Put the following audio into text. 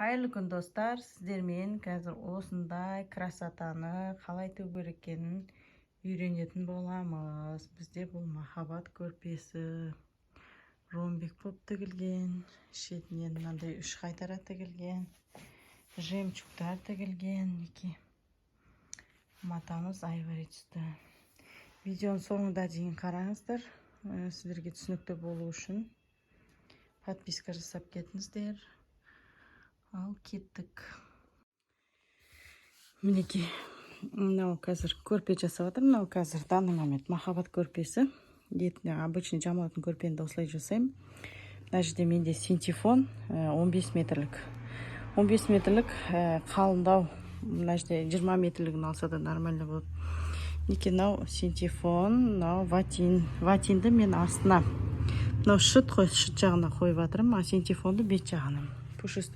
Қайырлы күн, достар! Сіздермен қазір осындай красотаны қалай тігу керек екенін үйренетін боламыз. Бізде бұл махаббат көрпесі, ромбик болып тігілген, шетінен мынандай үш қайтара тігілген, жемчугтар тігілген. Мінекей, матамыз айвори түсті. Видеоның соңында дейін қараңыздар, сіздерге түсінікті болу үшін подписка жасап кетіңіздер. Ал кеттік. Мінекей, мынау қазір көрпе жасап жатырмын. Мынау қазір, данный момент, махаббат көрпесі. Етіне обычный жамылатын көрпені де осылай жасаймын. Мына жерде менде синтепон, 15 метрлік, 15 метрлік, қалыңдау. Мына жерде 20 метрлігін алса да нормально болады. Мінекей, мынау синтепон, мынау ватин. Ватинді мен астына, мынау шыт қой, шыт жағына қойып жатырмын, а синтепонды бет жағына, пушистый.